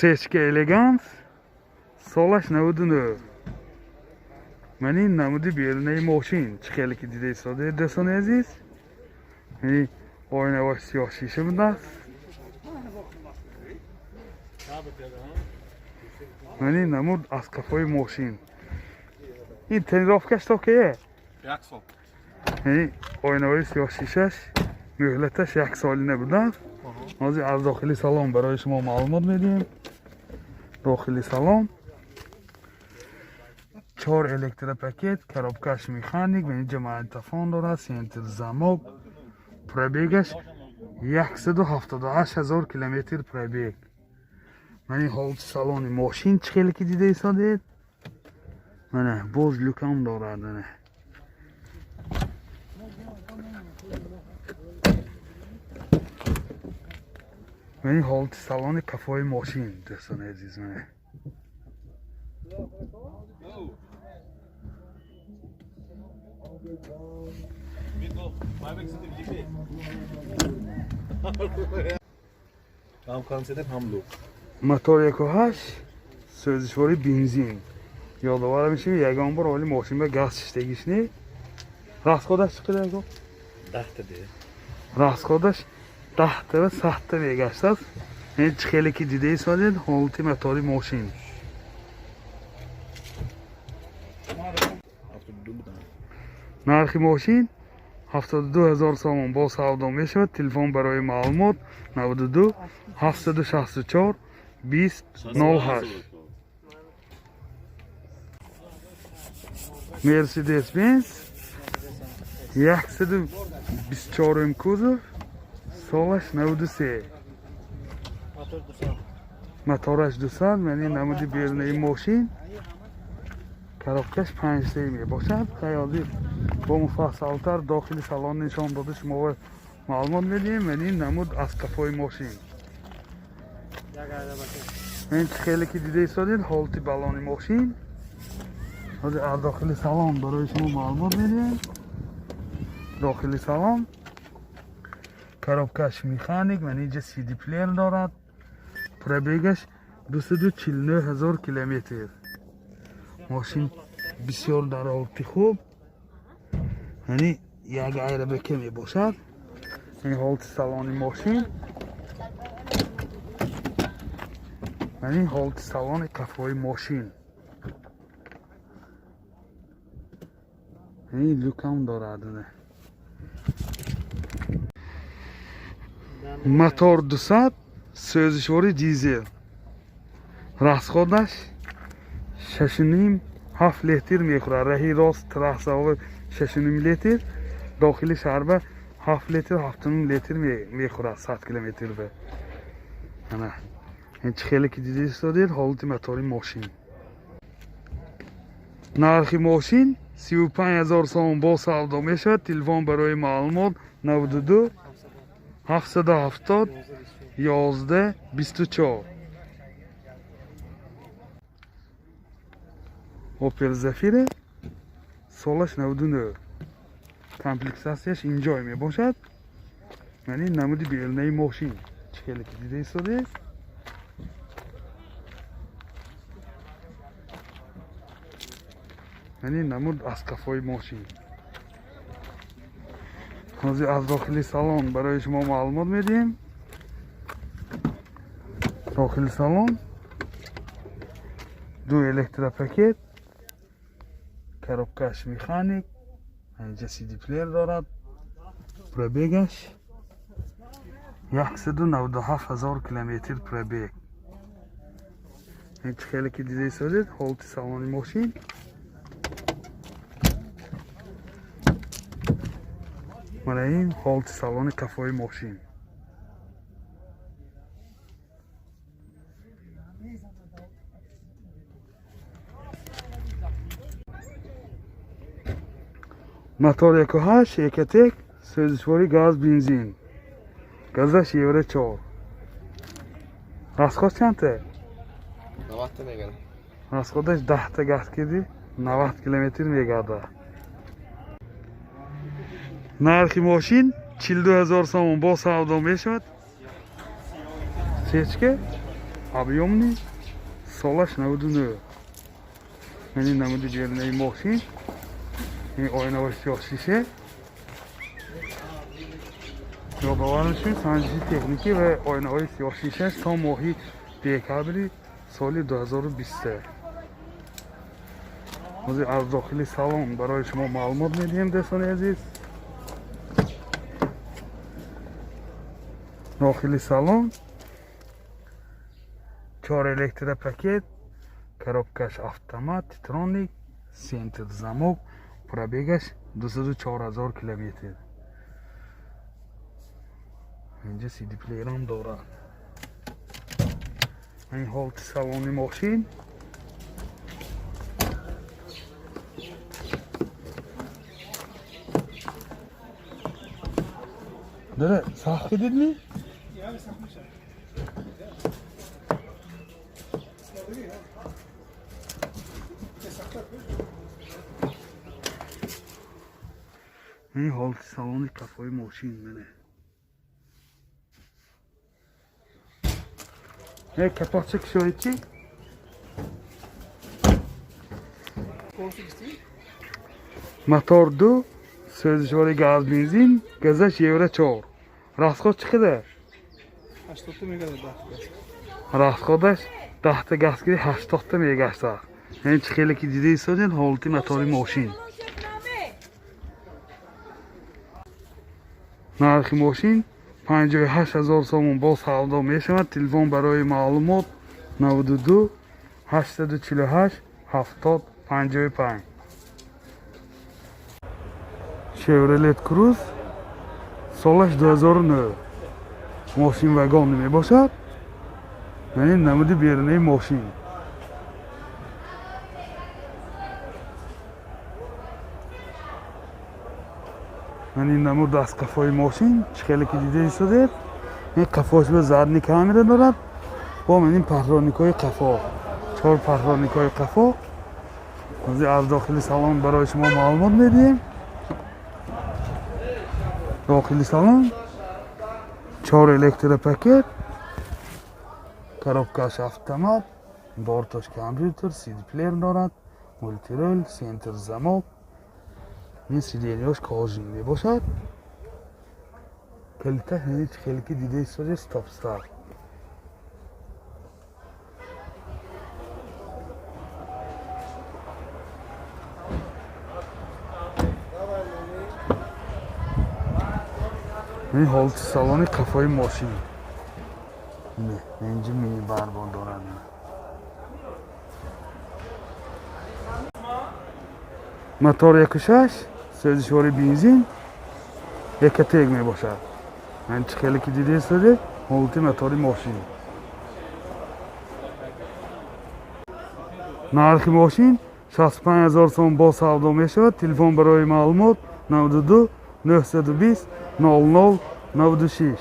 Сечка Элеганс, солаш 99. Ман ин намуди берунаи мошин, чӣ хеле ки дида истодаед, дӯстони азиз. Яъне оинавош сиёҳ шиша будааст. Ман ин намуд аз қафои мошин. Ин тонировкаш то кие? Як сол. Яъне оинавои сиёҳ шишаш муҳлаташ як солина будааст. Ҳозир аз дохили салон барои шумо маълумот медиҳем. Дохили салон чор электропакет, коробкаш механик, инҷа магнитофон дорад, центр замок, пробегаш 178 ҳазор километр пробег. Ман ин ҳолати салони мошин, чӣ хеле ки дида истодед. Мана боз люкам дорад. Мана ман ин ҳолати салони қафои мошин, дӯстони азиз. Мана Мотор 1.8, сӯзишвори бензин. Ёдовар мешавем, ягон бор оли мошин ба газ шиштагиш не. Расходаш чӣ қадар го? Даҳта де. Расходаш даҳта ва садта мегаштааст. Ин чӣ хеле ки дида истодед, ҳолати мотори мошин. Нархи мошин 72 ҳазор сомон, бо савдо мешавад. Телефон барои маълумот 92 764 20 08. Мерседес Бенз 124 кузов, солаш 93. Мотораш 200. Ман ин намуди берунаи мошин, коробкаш 5 мебошад. Хаёли бо муфассалтар дохили салон нишон дода шумо маълумот медиҳем. Ман ин намуд аз қафои мошин. Ин чӣ хеле ки дида истодед, ҳолати балони мошин. Ҳозир аз дохили салон барои шумо маълумот медиҳем. Дохили салон коробкаш механик, ман инҷа CD плеер дорад. Пробегаш 249 ҳазор километр. Мошин бисёр дар ҳолати хуб, яъне як айрабака мебошад. Ин ҳолати салони мошин, ман ин ҳолати салони қафои мошин. Ин люкам дорад. Мотор 200, сӯзишвори дизел. Расходаш 6,5 7 литр мехӯрад. Раҳи рост трассаҳо 6,5 литр, дохили шаҳрба 7 литр, 7,5 литр мехӯрад 100 километр ба. Ана ин чӣ хеле ки дида истодед, ҳолати мотори мошин. Нархи мошин 35 ҳазор сомон, бо савдо мешавад. Телефон барои маълумот 92 770 11 24. Опел Зафира, солаш 99. Комплектатсияш инҷой мебошад. Ман ин намуди берунаи мошин, чӣ хеле ки дида истодед. Ман ин намуд аз қафои мошин. Ҳозир аз дохили салон барои шумо маълумот медиҳем. Дохили салон ду электропакет, коробкаш механик, инҷа CD плеер дорад. Пробегаш 197 ҳазор километр пробег. Ин чӣ хеле ки дида истодед, ҳолати салони мошин. Мана ин ҳолати салони қафои мошин. Мотор 1.8 Экотек, сӯзишвори газ бензин. Газаш евро 4. Расход чандта? 90 та мегардад. Расходаш 10 та газ киди 90 километр мегардад. Нархи мошин 42 ҳазор сомон, бо савдо мешавад. Сечка Объёмный, солаш 99. Яъне намуди берунаи мошин, ин оинаҳои сиёҳшише. Ёдовар мешавем, санҷиши техникӣ ва оинаҳои сиёҳшишаш то моҳи декабри соли 2023. Ҳозир аз дохили салон барои шумо маълумот медиҳем, дӯстони азиз. Дохили салон 4 электропакет, коробкаш автомат, титроник, центр замок, пробегаш 204 000 километр. Инҷа CD плеерам дорад. Ин ҳолати салони мошин. Дара, сахт кардидми? Ин ҳолати салони кафои мошин мене. Капотча кушоед чи? Мотор 2, сӯзишвори газ бензин, газаш евро 4. Расход чӣ қадар? 80 мегардад. Расходаш 10 та газ гири 80 та мегаштад. Яъне чӣ хеле ки дида истодед ҳолати мотори мошин. Нархи мошин 58 000 сомон бо савдо мешавад. Телефон барои маълумот 92 848 70 55. Chevrolet Cruze солаш 2009. Мошин вагон мебошад. Яъне намуди берунаи мошин. Яъне намуд аз қафои мошин, чӣ хеле ки дида истодед, ин қафош ба задний камера дорад. Бо ин патроникҳои қафо, 4 патроникҳои қафо. Ҳозир аз дохили салон барои шумо маълумот медиҳем. Дохили салон 4 электропакет, коробкаш автомат, борташ компютер, CD плеер дорад, мультирул, центр замок. Ин сиденьяш кожин мебошад. Калита ҳеҷ хеле ки дида истода стоп старт. Ин ҳолати салони қафои мошин. Не, инҷа мини барбон дорад. Мотор 1.6, сӯзишвори бензин, Экотек мебошад. Ман чӣ хеле ки дида истодед, ҳолати мотори мошин. Нархи мошин 65 000 сом бо савдо мешавад. Телефон барои маълумот 92 920 00 96.